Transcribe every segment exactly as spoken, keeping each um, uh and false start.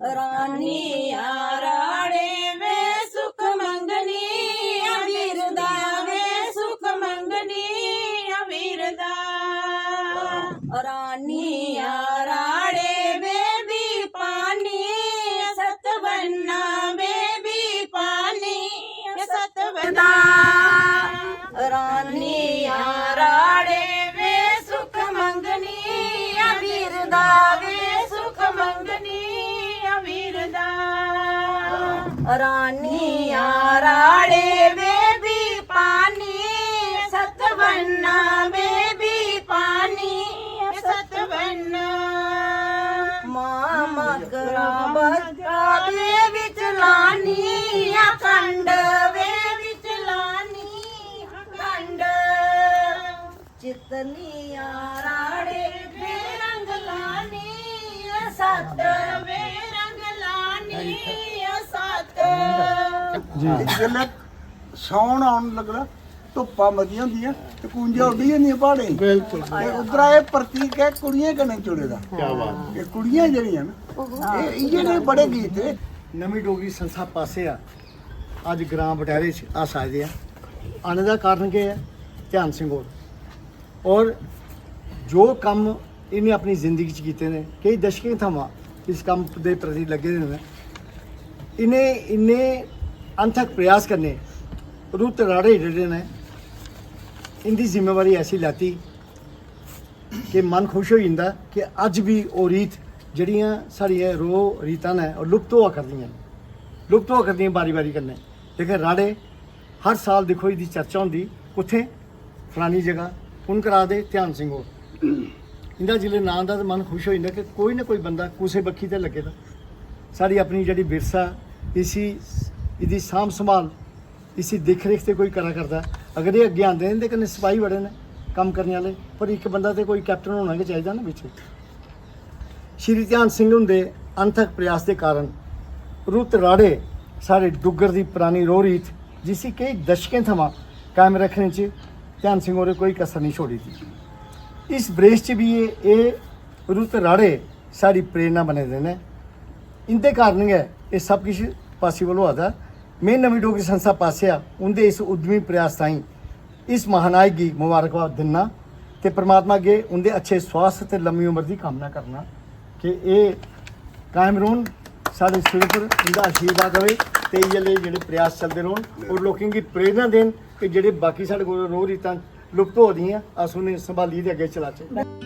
रानिया राड़े वे सुख मंगनी, अबीर दा वे सुख मंगनी, अबीर दा। रानिया राड़े वे भी पानी, सतवन्ना वे भी पानी, सतवन्ना। रानिया राड़े वे सुख मंगनी, अबीर दा वे सुख मंगनी, अबीर दा। रानिया राड़े वे भी पानी, सतवन्ना वे भी पानी, सतवन्ना। मामा करा बक्का वे विच लानी, अखंड वे विच लानी, अखंड। चितनिया राड़े बेरंग लानी, सत बेरंग लानी, सत। जिसलै सौन औन लगदा, धुप्पां मतियां होंदियां ते कूंजां उड्डी जंदियां प्हाड़ें च। बिल्कुल ते उद्धरा एह् प्रतीक ऐ कुड़ियें कन्नै जुड़े दा। क्या बात। एह् कुड़ियां जेह्ड़ियां न, एह् इ'यै नेह् बड़े गीत। नमीं डोगरी संस्था पासेआ अज्ज ग्रां बटैरे च अस आए दे आं। आने दा कारण केह् ऐ? ध्यान सिंह होर, और जो कम्म इ'नें अपनी जिंदगी च कीते न, केई दशकें थमां इस कम्म दे प्रति लग्गे दे न। इ'नें इन्ने अनथक प्रयास कन्नै रुत्त राड़े जेह्ड़े न, इं'दी जिम्मेवारी ऐसी लैती कि मन खुश होई जंदा कि अज्ज बी ओह् रीत, जेह्ड़ियां साढ़ियां रो रीतां न, ओह् लुप्त होआ करदियां न, लुप्त होआ करदियां बारी बारी कन्नै। लेकिन राड़े हर साल दिक्खो, एह्दी चर्चा होंदी, कुत्थें? फलानी जगह। कु'न करा दे? ध्यान सिंह होर। इं'दा जिसलै नांऽ आंदा ते मन खुश होई जंदा कि कोई ना कोई बंदा कुसै बक्खी ते लग्गे दा। साढ़ी अपनी जेह्ड़ी विरसा, इसी, एह्दी सांभ संभाल, इसी दिक्ख रिक्ख ते कोई करा करदा। अगर एह् अग्गें आंदे न, इं'दे कन्नै सपाही बड़े न कम्म करने आह्ले, पर इक बंदा ते कोई कैप्टन होना गै चाहिदा ना बिच। श्री ध्यान सिंह हुंदे अनथक प्रयास दे कारण रुत्त राड़े साढ़े डुग्गर दी परानी रोह रीत, जिसी केई दशकें थमां कायम रक्खने च ध्यान सिंह होरें कोई कसर नेईं छोड़ी दी। इस बरेस च बी एह् एह् रुत्त राड़े साढ़ी प्रेरणा बने दे न। इं'दे कारण गै एह् सब किश पासिबल होआ दा। में नमीं डोगरी संस्था पासेआ उं'दे इस उद्यमी प्रयास ताईं इस महानायक गी मबारकबाद दिन्ना ते परमात्मा अग्गें उं'दे अच्छे स्वास्थ ते लम्मी उम्र दी कामना करना कि एह् कायम रौह्न, साढ़े सिर उप्पर उं'दा आशीर्वाद र'वै ते इ'यै लेह् जेह्ड़े प्रयास चलदे रौह्न और लोकें गी प्रेरणा देन कि जेह्ड़े बाकी साढ़े कोल रोह रीतां लुप्त होआ दियां, अस उ'नें संभालियै ते अग्गें चलाचै।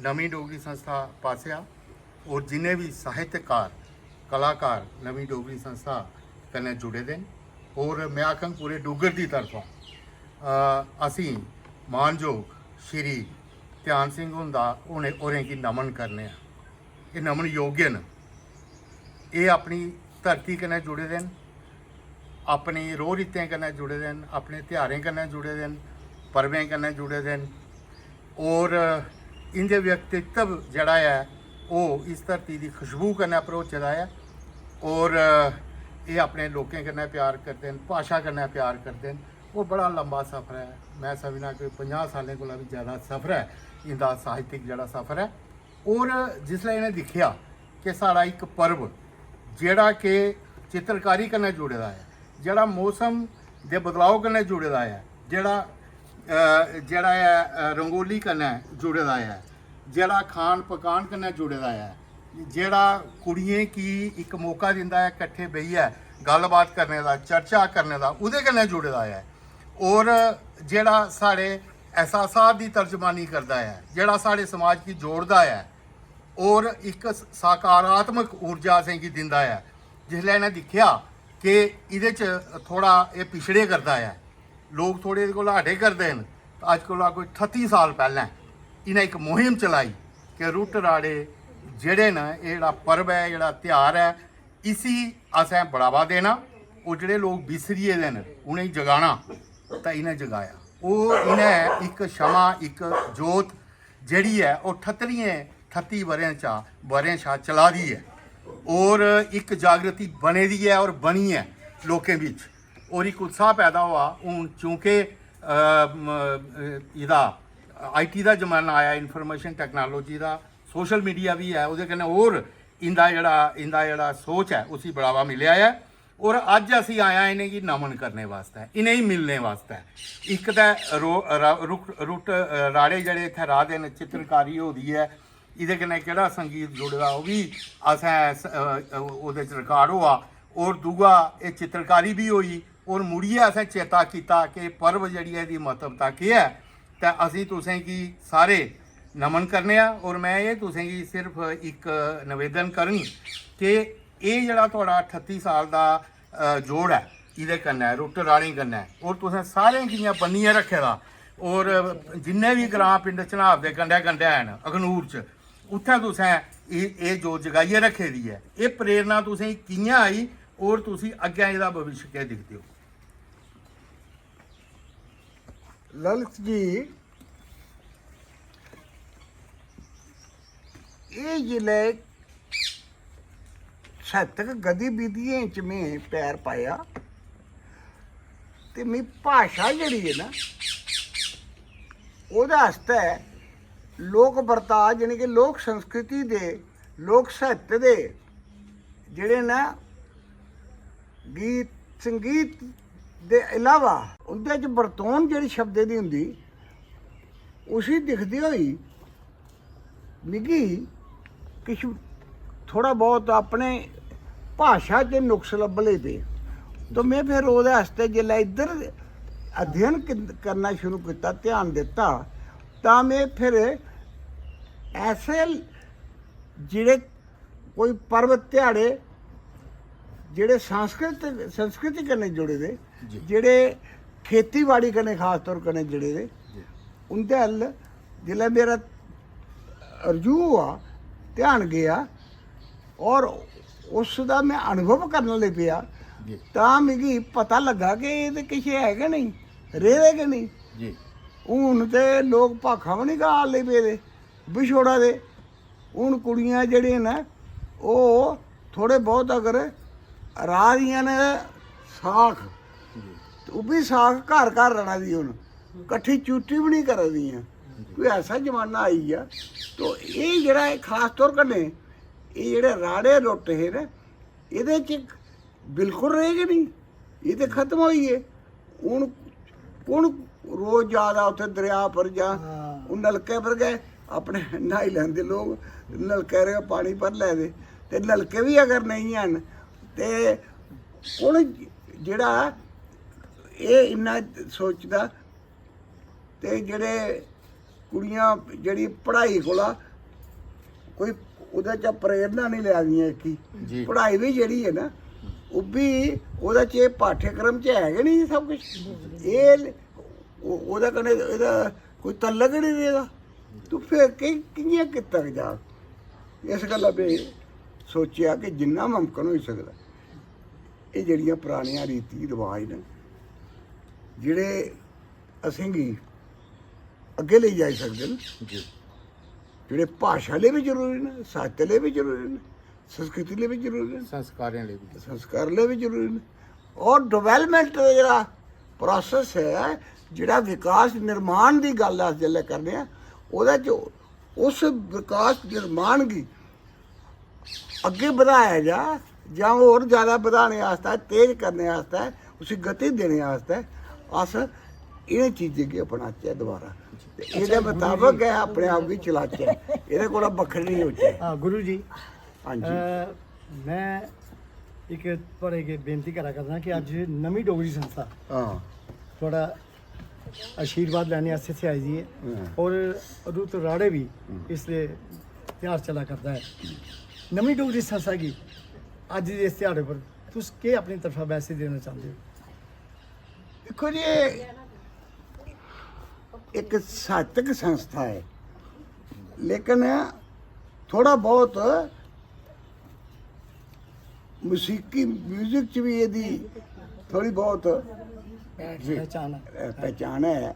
नमीं डोगरी संस्था पासेआ और जिन्ने बी साहित्यकार, कलाकार नमीं डोगरी संस्था कन्नै जुड़े दे न और में आखङ पूरे डुग्गर दी तरफा अ, असीं मानजोग श्री ध्यान सिंह हुंदा उ'नें होरें गी नमन करने आं। एह् नमन योग्य न। एह् अपनी धरती कन्नै जुड़े दे न, अपनी रोह रीतें कन्नै जुड़े दे न, अपने ध्यारें कन्नै जुड़े दे न, पर्वें कन्नै जुड़े दे न। और इं'दे व्यक्तित्व जेह्ड़ा ऐ ओह् इस धरती दी खुशबू कन्नै भरोचे दा ऐ। और एह् अपने लोकें कन्नै प्यार करदे न, भाशा कन्नै प्यार करदे न। ओह् बड़ा लम्बा सफर ऐ, में समझना कि पंजाह् सालें कोला बी ज्यादा सफर ऐ इं'दा, साहित्यिक जेह्ड़ा सफर ऐ। और जिसलै इ'नें दिक्खेआ कि साढ़ा इक पर्व जेह्ड़ा कि चित्रकारी कन्नै जुड़े दा ऐ, जेह्ड़ा मौसम दे बदलाव कन्नै जुड़े दा ऐ, जेह्ड़ा अ, जेह्ड़ा ऐ अ, रंगोली कन्नै जुड़े दा ऐ, जेह्ड़ा खान पकान कन्नै जुड़े दा ऐ, जेह्ड़ा कुड़ियें गी इक मौका दिंदा ऐ कट्ठे बेहियै गल्लबात करने दा, चर्चा करने दा, ओह्दे कन्नै जुड़े दा ऐ। और जेह्ड़ा साढ़े एहसासात दी तर्जमानी करदा ऐ, जेह्ड़ा साढ़े समाज गी जोड़दा ऐ, और इक सकारात्मक ऊर्जा असेंगी दिंदा ऐ। जिसलै इ'नें दिक्खेआ कि एह्दे च थोह्ड़ा एह् पिछड़े करदा ऐ, लोक थोह्ड़े एह्दे कोला हटे करदे न, ते अज्ज कोला कोई ठत्ती साल पैह्लें इ'नें इक मुहिम चलाई कि रुट्ट राड़े जेह्ड़े न, एह् जेह्ड़ा पर्व ऐ, जेह्ड़ा त्यहार ऐ, इसी असें बढ़ावा देना। ओह् जेह्ड़े लोक बिसरी गेदे न, उ'नेंगी जगाना, ते इ'नें जगाया। ओह् इ'नें इक शमा, इक जोत जेह्ड़ी ऐ, ओह् ठत्तरियें, ठत्ती ब'रें चा, ब'रें शा चला दी ऐ, और इक जागृति बने दी ऐ और बनी ऐ लोकें बिच, और इक उत्साह पैदा होआ। हून चूंकि, अ, म, एह्दा, आईटी दा जमाना आया, इंफॉर्मेशन टेक्नोलॉजी दा, सोशल मीडिया बी ऐ, ओह्दे कन्नै होर इंदा जेह्ड़ा, इंदा जेह्ड़ा सोच ऐ, उसी बढ़ावा मिलेआ ऐ। और अज्ज असी आए आं इ'नेंगी नमन करने वास्तै, इ'नेंगी मिलने वास्तै। इक ते रो-, रा-, रुक-, रुट्ट, अ, राड़े जेह्ड़े इत्थै राह् दे न, चित्रकारी होई दी ऐ, एह्दे कन्नै केह्ड़ा संगीत जुड़े दा, ओह् बी असें स-, अ, अ, ओह्दे च रिकार्ड होआ। और दूआ, एह् चित्रकारी बी होई, और मुड़ियै असें चेता कीता कि पर्व जेह्ड़ी ऐ, एह्दी म्हत्तवता केह् ऐ। ते असी तुसें गी सारे नमन करने आं। और में एह् तुसें गी सिर्फ इक निवेदन करङ कि एह् जेह्ड़ा थुआढ़ा ठत्ती साल दा, अ, जोड़ ऐ एह्दे कन्नै, रुट्ट राड़ें कन्नै, और तुसें सारें गी इ'यां बन्नियै रक्खे दा, और जिन्ने बी ग्रां पिंड चन्हां दे कंढै कंढै हैन अखनूर च, उत्थै तुसें एह्, एह् जोत जगाइयै रक्खे दी ऐ। एह् प्रेरणा तुसें गी कि'यां आई और तुसी अग्गें एह्दा भविष्य केह् दिखदे ओ? ललित जी, एह् जिसलै साहित्यक गतिविधियें च में पैर पाया ते मी भाशा जेह्ड़ी ऐ ना, ओह्दे आस्तै लोक बर्ताव, यानी कि लोक संस्कृति दे, लोक साहित्य दे जेह्ड़े न गीत संगीत दे इलावा उं'दे च बरतून जेह्ड़ी शब्दें दी होंदी, उसी दिखदे होई मिगी किश थोह्ड़ा बहुत अपने भाशा च नुक्स लब्भन लगी पे। तो में फिर ओह्दे आस्तै जिसलै इद्धर अध्ययन कि-, करना शुरू कीता, ध्यान दित्ता, तां में फिर ऐसे जेह्ड़े कोई पर्व ध्याड़े जेह्ड़े सांस्कृतिक, संस्कृति कन्नै जुड़े दे, जी। जेह्ड़े खेतीबाड़ी कन्नै खास तौर कन्नै जुड़े दे, जी। उं'दे अल जिसलै मेरा रजू होआ, ध्यान गेआ, और उस दा में अनुभव करन लगी पेआ, जी। तां मिगी पता लग्गा कि एह् ते किश है गै नेईं, रेह् दे गै नेईं। जी। हून ते लोक भाखां बी निं गा लगी पेदे, बिछोड़ा दे। हून कुड़ियां जेह्ड़ियां न, ओह् थोह्ड़े बहुत अगर राह् दियां न साख, ते ओह् बी साख घर घर रड़ा दी हून, कट्ठी चुट्टी बी निं करा दियां। कोई ऐसा जमाना आई गेआ। तो एह् जेह्ड़ा ऐ, खास तौर कन्नै एह् जेह्ड़े राह्ड़े रुट्ट हे न, एह्दे च बिल्कुल रेह् गै नेईं, एह् ते खत्म होई गे। हून कु'न रोज जा दा उत्थै दरेआ पर जां हां। ओह् नलके पर गै अपने न्हाई लैंदे लोक, नलके पर गै पानी भरी लैदे। ते नलके बी अगर नेईं हैन ते कु'न जेह्ड़ा एह् इन्ना सोचदा ते जेह्ड़े कुड़ियां जेह्ड़ी पढ़ाई कोला कोई ओह्दे चा प्रेरणा निं लै दियां इक्की। जी। पढ़ाई बी जेह्ड़ी ऐ ना, ओह् बी ओह्दे च एह् पाठ्यक्रम च है गै निं सब किश। एह् ल-, ओ-, ओह्दे कन्नै एह्दा कोई तल्लक गै निं रेह्दा। तूं फिर कि-, कि'यां कीता जाग? इस गल्ला में सोचेआ कि जिन्ना मुमकन होई सकदा, एह् जेह्ड़ियां परानियां रीति रवाज न, जेह्ड़े असेंगी अग्गें लेई जाई सकदे न, जी। जेह्ड़े भाशा लेई बी जरूरी न, साहित्य लेई बी जरूरी न, संस्कृति लेई बी जरूरी न, संस्कारें लेई बी। संस्कार लेई बी जरूरी न। और डेवलपमेंट दा जेह्ड़ा प्रोसेस ऐ, जेह्ड़ा विकास निर्माण दी गल्ल अस जिसलै करने आं, ओह्दे च उस विकास निर्माण गी अग्गें बधाया जा जां होर ज्यादा बधाने आस्तै, तेज करने आस्तै, उसी गति देने आस्तै अस इ'नें चीजें गी अपनाचै दोबारा। ते एह्दे मताबक गै अपने आप गी चलाचै, एह्दे कोला बक्खरे निं होचै। हां गुरु जी, हां जी। अ, में इक थुआढ़े अग्गें बेनती करा करना कि अज्ज नमीं डोगरी संस्था हां। थुआढ़ा आशीर्वाद लैने आस्तै इत्थै आई दी ऐ हां। और रुत राड़े बी हम्म। इसदे ध्यार चला करदा ऐ। नमीं डोगरी संस्था गी अज्ज दे इस ध्याड़े पर तुस केह् अपनी तरफा मैसेज देना चांह्दे ओ? दिक्खो जी, एह् इक साहित्यक संस्था ऐ, लेकिन थोह्ड़ा बहुत मसीकी म्यूजिक च बी एह्दी थोह्ड़ी बहुत पहचान ऐ। पहचान ऐ,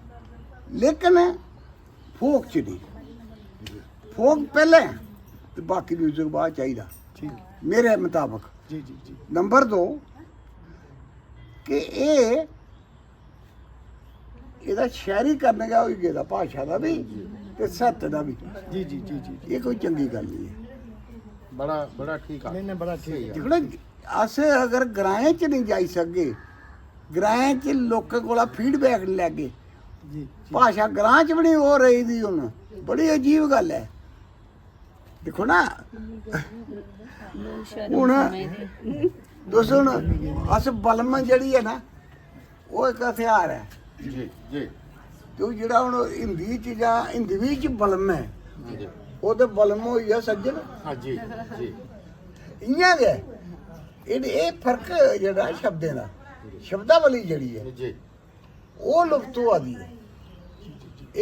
लेकिन फोक च नेईं। फोक पैह्लें ते बाकी म्यूजिक बाद चाहिदा, ठीक। मेरे मताबक। जी, जी, जी। नंबर दो कि एह्, एह्दा शैह्रीकरण गै होई गेदा भाशा दा बी ते साहित्य दा बी। जी, जी, जी, जी, जी। एह् कोई चंगी गल्ल नेईं ऐ। बड़ा, बड़ा ठीक आ। नहीं, नहीं, बड़ा ठीक स्हेई ऐ। आ। दिक्खो ना, अस अगर ग्राएं च नेईं जाई सकगे, ग्राएं च लोकें कोला फीडबैक नेईं लैगे, जी, जी। भाशा ग्रां च बी नेईं हो रेही दी हून, बड़ी अजीब गल्ल ऐ। दिक्खो ना, लोक शर्म हून समझदे। तुस हून, अस बलम जेह्ड़ी ऐ ना, ओह् इक हथ्यार ऐ। जी, जी। ते ओह् जेह्ड़ा हून हिंदी च जां हिंदी बी च बलम ऐ, जी। ओह् ते बलम होई गेआ सज्जन। हाँ जी, जी। इ'यां गै एह्, एह् फर्क जेह्ड़ा शब्दें दा, शब्दावली जेह्ड़ी ऐ, जी। ओह् लुप्त होआ दी ऐ।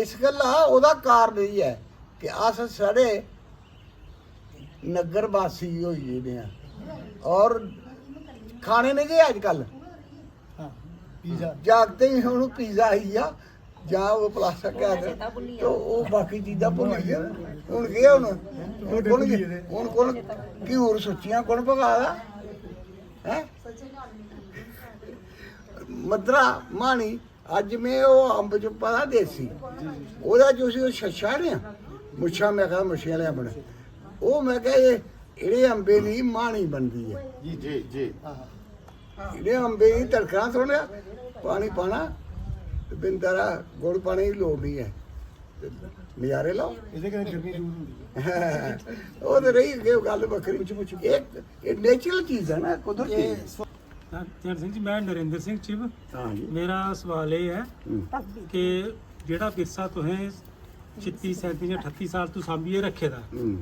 इस गल्ला ओह्दा कारण एह् ऐ कि अस सारे नग्गर बासी होई गेदे आं। और खाने ने गै अजकल हाँ, पिज़्ज़ा। जागतें गी हून पिज़्ज़ा आई गेआ, जां ओह् प्लास्टिक गै ते ओह् बाकी चीजां भुल्ली गे। हून केह् हून? हून कु'न, हून कु'न घ्यूर सुच्चियां कु'न पका दा? हैं? मद्दरा, माह्नी, अज्ज में ओह् अम्ब चुप्पा दा देसी, ओह्दा च उसी ओह् छच्छा निं, मुच्छां, में आखा मुच्छें आह्ले अम्ब न। ओह् में आखेआ, एह्, इ'नें अम्बें दी माह्नी बनदी ऐ। जी, जी, जी। इ'नें अम्बें गी तड़कना थोह्ड़ा, पानी पाना ते बिंद हारा गुड़ पाने दी लोड़ निं ऐ। ते नज़ारे लैओ। एह्दे कन्नै गर्मी दूर होंदी ऐ। ओह् ते रेही गे, गल्ल बक्खरी। एह्, एह् नेचुरल चीज ऐ ना, कुदरती। एह् सो- चरण सिंह जी, में नरेंद्र सिंह चिब। हाँ जी। मेरा सवाल एह् ऐ हम्म। कि जेह्ड़ा विरसा तुसें छित्ती, सैंती जां अठत्ती साल तू सांभियै रक्खे दा, हम्म।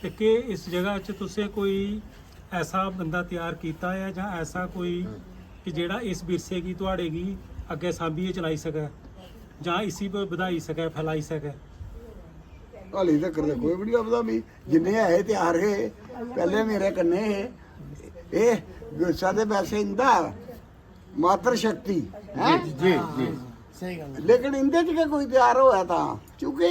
ते केह् इस जगह च तुसें कोई ऐसा बंदा त्यार कीता ऐ जां ऐसा कोई कि जेह्ड़ा इस विरसे गी, थुआढ़े गी अग्गें सांभियै चलाई सकै जां इसी ब-, बधाई सकै, फैलाई सकै? हाली तक्कर ते कोई बी निं लभदा मी। जिन्ने ऐ हे त्यार हे, पैह्लें मेरे कन्नै हे। एह् गुस्सा ते वैसे इंदा मातृ शक्ति, हैं? जी, जी, जी। स्हेई गल्ल ऐ। लेकिन इंदे च गै कोई त्यार होऐ तां, क्योंकि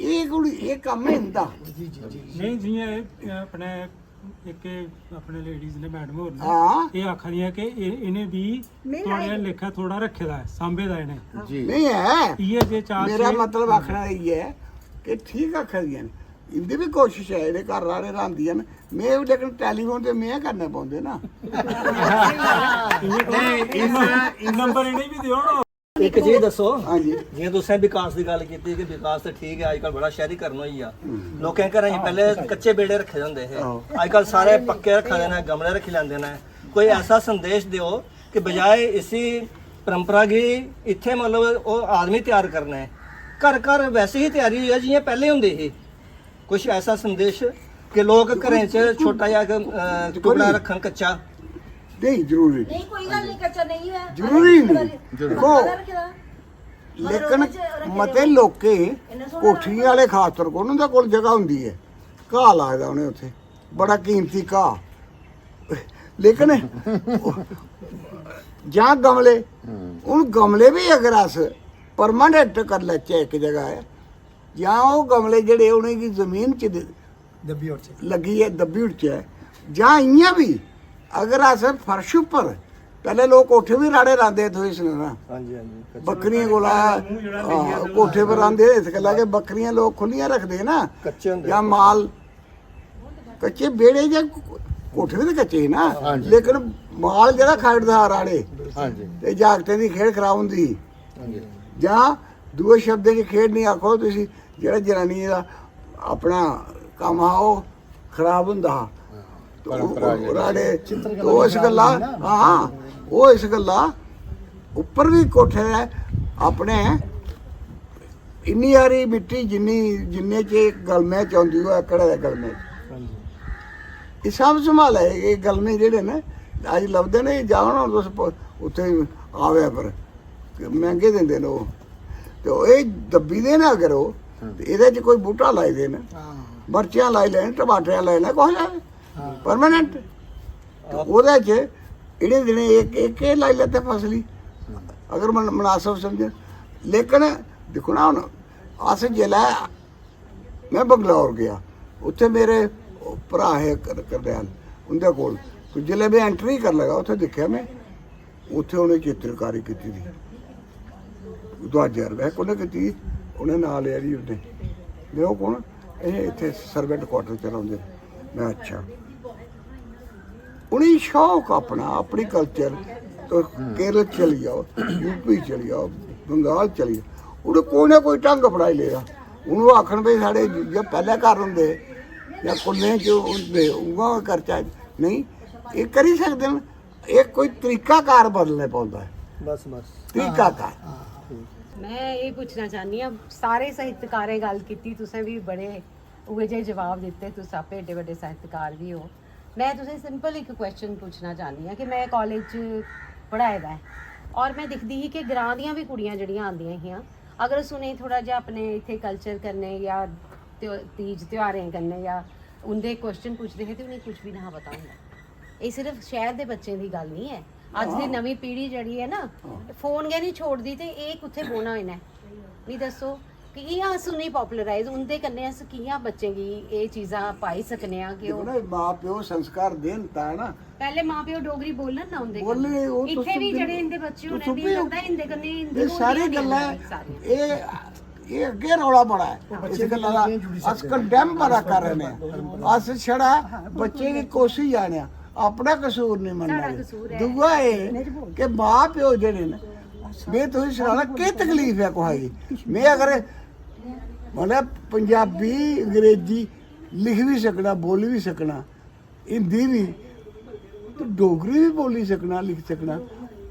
एह् कोई, एह् कम्म ऐ इंदा। जी, जी, जी। नेईं, जि'यां एह् अपने इक अपने लेडीज ने, मैडम होर ने, हां। एह् आखा दियां कि एह्, इ'नें बी में थुआढ़े लाई लेखा थोह्ड़ा रक्खे दा ऐ, सांभे दा इ'नें। जी। नेईं ऐ। इ'यै जे चार मेरा छे मतलब आखना इ'यै ऐ कि ठीक आखा दियां न, इंदी बी कोशिश ऐ, जेह्ड़े घर राह्ड़े रांह्दियां न। में बी, लेकिन टैलीफोन ते में करने पौंदे ना। इ'यां करो, नेईं, इस, इस नंबर इ'नें बी देओ ना। इक चीज दस्सो, हां जी। जि'यां तुसें विकास दी गल्ल कीती कि विकास ते ठीक ऐ, अजकल बड़ा शैह्रीकरण होई गेआ। हम्म। लोकें घरें च पैह्ले कच्चे बेह्ड़े रक्खे दे होंदे हे, आहो। अजकल सारे पक्के रक्खा दे न, गमले रक्खी लैंदे न। कोई ऐसा संदेश देओ कि बजाए इसी परंपरा गी इत्थै, मतलब, ओह् आदमी त्यार करने, घर घर वैसे ही त्यारी होई जा जि'यां पैह्ले होंदी ही। कुछ ऐसा संदेश कि लोक घरें च छोटा जेहा इक, अ, टुकड़ा रक्खन कच्चा। नेईं, जरूरी नेईं। नेईं, कोई गल्ल नेईं, कच्चा नेईं ऐ। जरूरी नेईं। दिक्खो, लेकिन मते लोकें, कोठियें आह्ले खास तौर पर, उं'दे कोल जगह होंदी ऐ, घाऽ लाए दा उ'नें उत्थै, बड़ा कीमती घाऽ। लेकिन जां गमले, हून गमले बी अगर अस परमानेंट करी लैचै इक जगह ऐ, जां ओह् गमले जेह्ड़े उ'नेंगी जमीन च दे-, दब्बी ओड़चै। लग्गियै दब्बी ओड़चै, जां इ'यां बी अगर अस फर्श उप्पर, पैह्लें लोक कोठे बी राह्ड़े रांह्दे हे, तुसें सुने दा। हां जी, हां जी। कच्चे बक्करियें कोला, हां, कोठे पर रांह्दे हे, इस गल्ला कि बक्करियां लोक खु'ल्लियां रखदे हे ना, कच्चे होंदे जां हे। माल कच्चे बेह्ड़े जां कोठे बी ते कच्चे हे ना, हां जी। लेकिन माल जेह्ड़ा खाई ओड़दा हा राह्ड़े, हां जी। ते जागतें दी खेढ खराब होंदी ही। हां जी। जां दूए शब्दें च खेढ निं आखो तुसी, जेह्ड़ा जनानियें दा अपना कम्म हा, ओह् खराब होंदा हा। ते ओह्, परंपरा जेह्ड़ी राह्ड़े, चित्रकला ते ओह् इस दी गल्ला, ना। हां, ओह् इस गल्ला उप्पर बी कोठे दे अपने इन्नी हारी मिट्टी जिन्नी, जिन्ने च गलमे च औंदी होऐ, घड़े दे गलमे च। एह् सब संभाले, एह् गलमे जेह्ड़े न, अज्ज लभदे न, एह् जाओ ना तुस प-, उत्थै आवे पर, मैंह्गे दिंदे न ओह्। ते ओह् एह् दब्बी दे न अगर ओह्, ते एह्दे च कोई बूह्टा लाई दे न, मर्चां लाई लैन, टमाटर लाई लैन, कुछ लाई लैन, परमानेंट। ते ओह्दे च इ'नें दिनें इक, इक एह् लाई लैते फसली, अगर मन-, मनासब समझन। लेकिन दिक्खो ना, हून अस जिसलै, में बंगलौर गेआ, उत्थै मेरे भ्राऽ हे कर-, करनैल, उं'दे कोल। ते जिसलै में एंट्री करन लगा, उत्थै दिक्खेआ में, उत्थै उ'नें चित्रकारी कीती दी। दुआजै पर, में कु'न्नै कीती? उ'नें नांऽ लेआ जी उ'नें। में, "ओह् कु'न?" "एह् इत्थै सर्वेंट क्वार्टर च रौंह्दे न।" में, "अच्छा।" उ'नेंगी शौक अपना, अपनी कल्चर। तुस केरल चली जाओ, यूपी चली जाओ, बंगाल चली जाओ, उ'नें कोई ना कोई ढंग अपनाई लेदा। हून ओह् आखन, "भाई, साढ़े जि'यां पैह्ले घर होंदे हे जां कुन्नें च होंदे, उ'आं गै करचै।" नेईं, एह् करी सकदे न। एह् कोई तरीकाकार बदलने पौंदा ऐ। बस, बस। तरीकाकार। में एह् पुच्छना चाह्न्नी आं, सारे साहित्यकारें गल्ल कीती, तुसें बी बड़े उ'ऐ जेह् जवाब दित्ते, तुस आपे एड्डे बड्डे साहित्यकार बी ओ। में तुसें सिंपल इक क्वेश्चन पुच्छना चाह्न्नी आं कि में कालेज च पढ़ाए दा ऐ और में दिखदी ही कि ग्रांऽ दियां बी कुड़ियां जेह्ड़ियां आंदियां हियां, अगर अस उ'नेंगी थोह्ड़ा जेहा अपने इत्थै कल्चर कन्नै जां त्यो- तीज त्यहारें कन्नै जां उं'दे क्वेश्चन पुच्छदे हे ते उ'नेंगी कुछ बी नेहा पता होंदा। एह् सिर्फ शैह्र दे बच्चें दी गल्ल निं ऐ। अज्ज दी नमीं पीढ़ी जेह्ड़ी ऐ ना, फोन गै निं छोड़दी ते एह् कुत्थै बौह्ना इ'नें? मिगी दस्सो कि इ'यां अस उ'नेंगी पॉपुलराइज, उं'दे कन्नै अस कि'यां बच्चें गी एह् चीज़ां पाई सकने आं कि दिक्खो ओह् ना, मां प्यो संस्कार देन तां ना। पैह्ले मां प्यो डोगरी बोलन ना उं'दे बोलन, कन्नै। ओह् तुस इत्थै बी बी- जेह्ड़े इं'दे बच्चे तुस होने, मिगी बी- लगदा इं'दे कन्नै हिंदी एह् बोलदी सारी होनी गल्लां ऐ सारी। एह् एह् अग्गें रौला बड़ा ऐ। इस गल्ला दा अस कंडैम बड़ा कर रहे आं। अस छड़ा बच्चे दी कोशिश जाने आं, अपना कसूर नहीं मन्नना। दूआ एह् कि मां प्यो जेह्ड़े न, में तुसें सनाना केह् तकलीफ ऐ कुसै गी। में अगर मतलब पंजाबी, अंग्रेजी लिखी बी सकना, बोली बी सकना, हिंदी बी, ते डोगरी बी बोली सकना, लिखी सकना।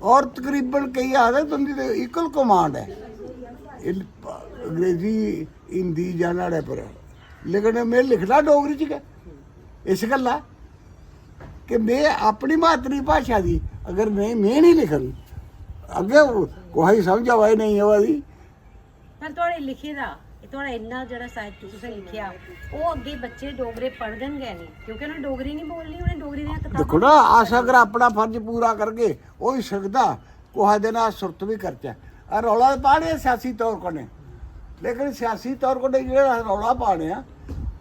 और तकरीबन केई आखदे तुं'दी ते इक्वल कमांड ऐ। एह् अंग्रेजी, हिंदी जां न्हाड़े पर, लेकिन में लिखना डोगरी च गै। इस गल्ला कि में अपनी मातरी भाशा दी अगर नेईं, में निं लिखङ, अग्गें कुसै गी समझ आवा दी नेईं आवा दी, पर थुआढ़े लिखे दा, एह् थुआढ़ा इन्ना जेह्ड़ा साहित्य तुसें लिखेआ, ओह् अग्गें बच्चे डोगरे पढ़ङन गै नेईं, क्योंकि उ'नें डोगरी निं बोलनी, उ'नें डोगरी दियां कताबां दिक्खो ना, अस अगर अपना फर्ज पूरा करगे, होई सकदा कुसै दिन अस सुर्त बी करचै। आ रौला ते पाने आं सियासी तौर कन्नै, लेकिन सियासी तौर कन्नै जेह्ड़ा अस रौला पाने आं,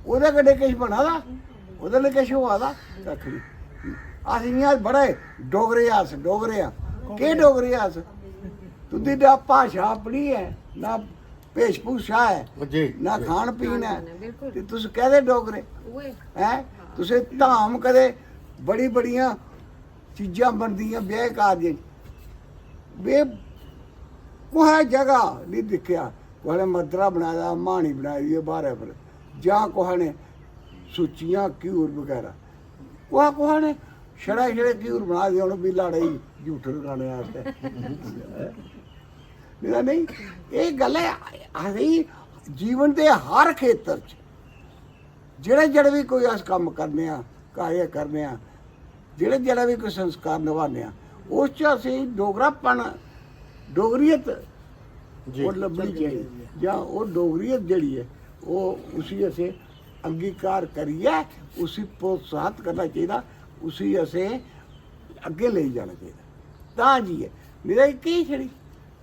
ओह्दे कन्नै किश बना दा, ओह्दे कन्नै किश होआ दा, कक्ख निं। अस इ'यां बड़े डोगरे आं, अस डोगरे आं। केह् डोगरे आं अस? तुं'दी ना भाशा अपनी ऐ, ना वेशभूषा ऐ, जी, ना जी। खान पीन ऐ, बिल्कुल। ते तुस कैह्दे डोगरे? उ'ऐ। हैं? तुसें धाम कदें बड़ी बड़ियां चीजां बनदियां ब्याह कारजें च, बे कुसै जगह निं दिक्खेआ, कुसै ने मद्दरा बनाए दा, म्हानी बनाई दी ऐ ब्हारै पर, जां कुसै ने सुच्चियां, घ्यूर बगैरा, कुसै कुसै ने छड़े छड़े घ्यूर बनाए दे होन, बी लाड़े गी जूठे लगाने आस्तै। नेईं तां नेईं, एह् गल्ल ऐ, असेंगी जीवन दे हर खेतर च जेह्ड़े जेह्ड़े बी कोई अस कम्म करने आं, कार्य करने आं, जेह्ड़े जेह्ड़ा बी कोई संस्कार नभाने आं, उस च असेंगी डोगरापन, डोगरियत जी। ओह् लब्भनी चाहिदी, जां ओह् डोगरियत जेह्ड़ी ऐ, ओह् उसी असें अंगीकार करियै उसी प्रोत्साहत करना चाहिदा, उसी असें अग्गें लेई जाना चाहिदा। तां जाइयै, नेईं तां एह् केह् छड़ी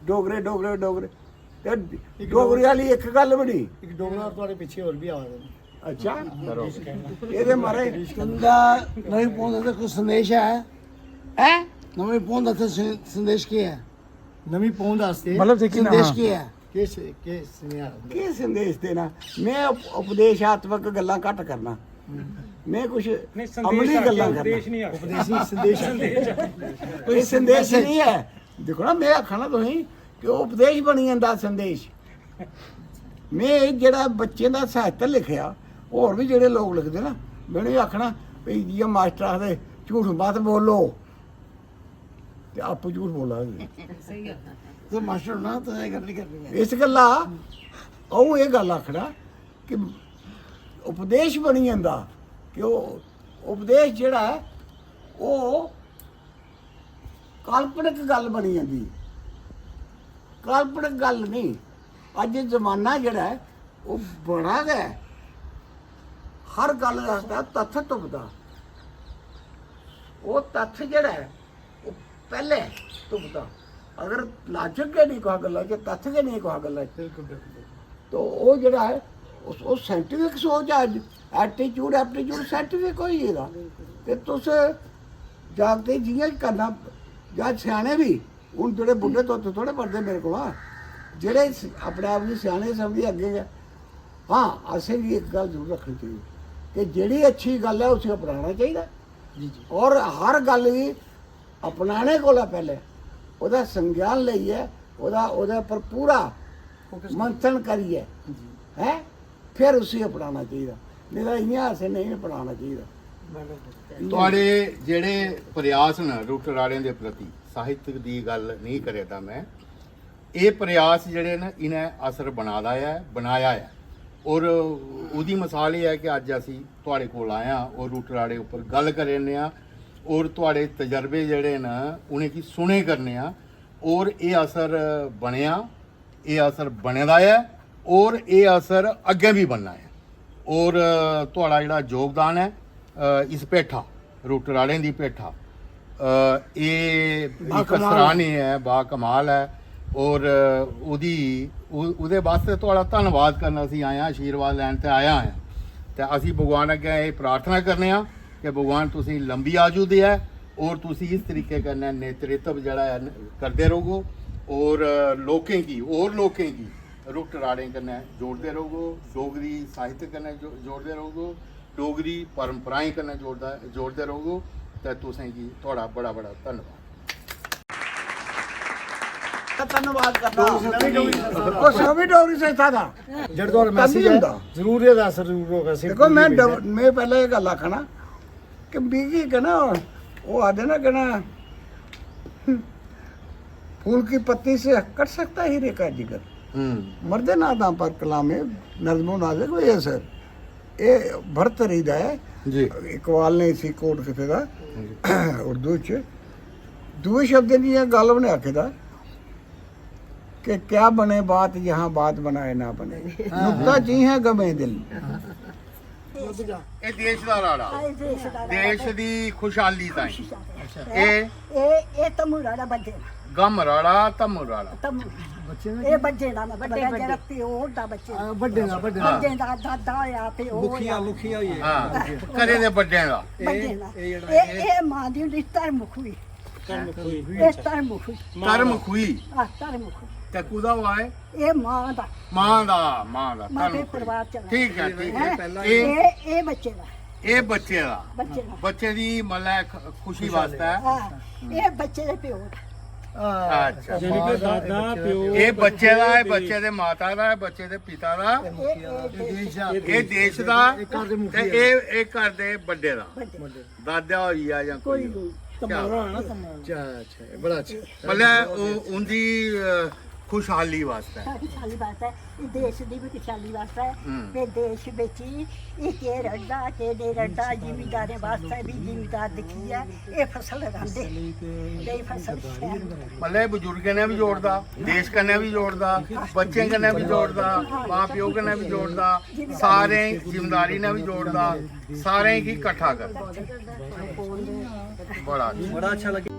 डोगरे, डोगरे, डोगरे। ते डोगरे आह्ली इक गल्ल बी निं। इक डोगरा होर थुआढ़े पिच्छे होर बी आवा दे न। अच्छा, एह्दे मारे तुंदा नमीं पौंदा ते कोई संदेश ऐ? हैं? नमीं पौंदा ते सं- संदेश केह् ऐ? नमीं पौंद आस्तै मतलब जेह्की ना संदेश केह् ऐ? केह् स- केह् सनेहा? केह् संदेश देना? में उप- उपदेशात्मक गल्लां घट्ट करना, में कुछ नहीं, संदेश अमली आखो, गल्लां करना। उपदेश नहीं आखो। उपदेश नहीं, संदेश आखो। कोई संदेश नहीं ऐ। दिक्खो ना, में आखा ना तुसें कि ओह् उपदेश बनी जंदा संदेश। में एह् जेह्ड़ा बच्चें दा साहित्य लिखेआ, होर बी जेह्ड़े लोक लिखदे ना, में उ'नेंगी आखना, "भई, जि'यां मास्टर आखदे, झूठ मत बोलो।" ते आपूं झूठ बोला दे। ते मास्टर होना, तुसें एह् गल्ल निं करनी ऐ। इस गल्ला अ'ऊं एह् गल्ल आखना कि उपदेश बनी जंदा, कि ओह् उपदेश जेह्ड़ा ऐ, ओह् काल्पनिक गल्ल बनी जंदी। काल्पनिक गल्ल नेईं। अज्ज जमाना जेह्ड़ा ऐ, ओह् बड़ा गै, हर गल्ल आस्तै तत्थ तुपदा। ओह् तत्थ जेह्ड़ा ऐ, ओह् पैह्लें तुपदा। अगर लाजक गै नेईं कुसै गल्ला च, तत्थ गै नेईं कुसै गल्ला च, तो ओह् जेह्ड़ा ऐ, ओह्, ओह् साइंटिफिक सोच ऐ अज्ज। एटीट्यूड, एप्टीट्यूड साइंटिफिक होई गेदा। ते तुस जागतें जि'यां करना, जां स्याने बी, हून जेह्ड़े बुड्ढे तुत्त थोह्ड़े पढ़दे मेरे कोला, जेह्ड़े स-, अपने आप गी स्याने समझी अग्गें गै। हां, असें बी इक गल्ल जरूर रक्खनी चाहिदी कि जेह्ड़ी अच्छी गल्ल ऐ, उसी अपनाना चाहिदा। जी, जी। और हर गल्ल गी अपनाने कोला पैह्लें ओह्दा संज्ञान लेइयै, ओह्दा, ओह्दे उप्पर पूरा फोकस मंथन करियै, जी। हैं, फिर उसी अपनाना चाहिदा, नेईं तां इ'यां असें नेईं अपनाना चाहिदा। थुआढ़े जेह्ड़े प्रयास न रुट्ट राड़ें दे प्रति, साहित्य दी गल्ल नेईं करै दा में, एह् प्रयास जेह्ड़े न, इ'नें असर बना दा ऐ, बनाया ऐ। और ओह्दी मसाल एह् ऐ कि अज्ज असी थुआढ़े कोल आए आं और रुट्ट राड़े उप्पर गल्ल करने आं और थुआढ़े तजर्बे जेह्ड़े न, उ'नेंगी सुने करने आं। और एह् असर बनेआ, एह् असर बने दा ऐ और एह् असर अग्गें बी बनना ऐ। और, अ, थुआढ़ा जेह्ड़ा योगदान ऐ, अ, इस भेठा, रुट्ट राड़ें दी भेठा, अ, एह् इक बाकमाल ऐ। सराहनीय ऐ, बाकमाल ऐ। और, अ, ओह्दी, ओ-, ओह्दे बास्तै थुआढ़ा धन्नवाद करन असीं आए आं, आशीर्वाद लैन ते आए आं। ते असीं भगवान अग्गें एह् प्रार्थना करने आं कि भगवान तुसेंगी लंबी आयु देऐ और तुसी इस तरीके कन्नै नेतृत्व जेह्ड़ा ऐ न-, करदे र'वो और लोकें गी, होर लोकें गी रुट्ट राड़ें कन्नै जोड़दे र'वो, डोगरी साहित्य कन्नै जो-, जोड़दे र'वो, डोगरी परंपराएं कन्नै जोड़दा, जोड़दे र'वो। ते तुसेंगी थुआढ़ा बड़ा बड़ा धन्नवाद। धन्नवाद करना। डोगरी संस्था दा। ओह् सभी डोगरी संस्था दा। जेह्ड़ा थुआढ़ा कम्म मैसेज ऐ, होंदा। जरूर एह्दा असर जरूर होगा, सिर्फ दिक्खो, में डोगरी डब-, में पैह्लें एह् गल्ल आखना कि मिगी केह् ना, ओह् आखदे ना केह् ना, फूल की पत्ती से कट सकता है हीरे का जिगर। हम्म। मर्दे नादां पर कलामे नज़्मो नाज़िक होए असर। एह् भरतरी दा ऐ। जी। इकबाल ने इसी कोट कीते दा, जी। उर्दू च। दूए शब्दें च इ'यां गल्ल उ'नें आखे दा कि क्या बने बात जहां बात बनाए ना बने। नुक्ता जी है गमे दिल। एह् देश दा राड़ा। हाय देश दा राड़ा। देश दी खुशहाली ताईं। खुशहाली। एह् एह्, एह् तम्मू राड़ा बड्डे दा। गम राड़ा, तम्मू राड़ा। तम्मू। एह् बड्डे दा, मतलब, बड्डे, जेह्ड़ा बड्डे। प्यो होंदा बच्चे दा। हां, बड्डे दा, बड्डे दा। बड्डे दा दादा होया, प्यो मुखिया, होया। मुखिया होई गेआ। हां, घरै दे बड्डें दा। बड्डे दा। एह् जेह्ड़ा एह्, एह् मां दी होंदी धर्म खुई। धर्म खुई। एह् धर्म खुई। धर्म खुई। हां, धर्म खुई। ते कुदा होआ एह्? एह् मां दा। मां दा, मां दा, मां दे धर्म खुई। परिवार च। ठीक ऐ, ठीक ऐ। हैं? एह् एह्, एह् बच्चे दा। एह् बच्चे दा। बच्चे दा। बच्चे दी, मतलब, ख-, खुशी खुशी वास्तै। हां, एह् बच्चे दे प्यो दा। अच्छा। यानी कि दादा, प्यो, एह् बच्चे दा, एह् बच्चे दे माता दा, एह् बच्चे दे पिता दा। एह्, एह् देश दा। एह् देश दा। एह् घर दे ते मुखिया। एह्, एह् घर दे बड्डे दा। बड्डे। दादा होई गेआ जां कोई कोई होई। तम्मारा होना, तम्मारा। अच्छा, अच्छा, बड़ा अच्छा। मतलब, ओह् उं'दी, अ, खुशहाली वास्तै। खुशहाली वास्तै, देश दी बी खुशहाली वास्तै। हम्म। ते देश बिच ही एह् केह् रढ़दा, केह् नेईं रढ़दा, जिमींदारें वास्तै बी जिमींदार दिक्खियै एह् फसल रांह्दे। नेईं फसल शैल। मतलब, बजुर्गें ने बी जोड़दा, देश कन्नै बी जोड़दा, बच्चें कन्नै बी जोड़दा, मां प्यो कन्नै बी जोड़दा, सारें जिमींदारी ने बी जोड़दा, सारें गी किट्ठा करदा। बड़ा अच्छा। बड़ा अच्छा लग्गेआ।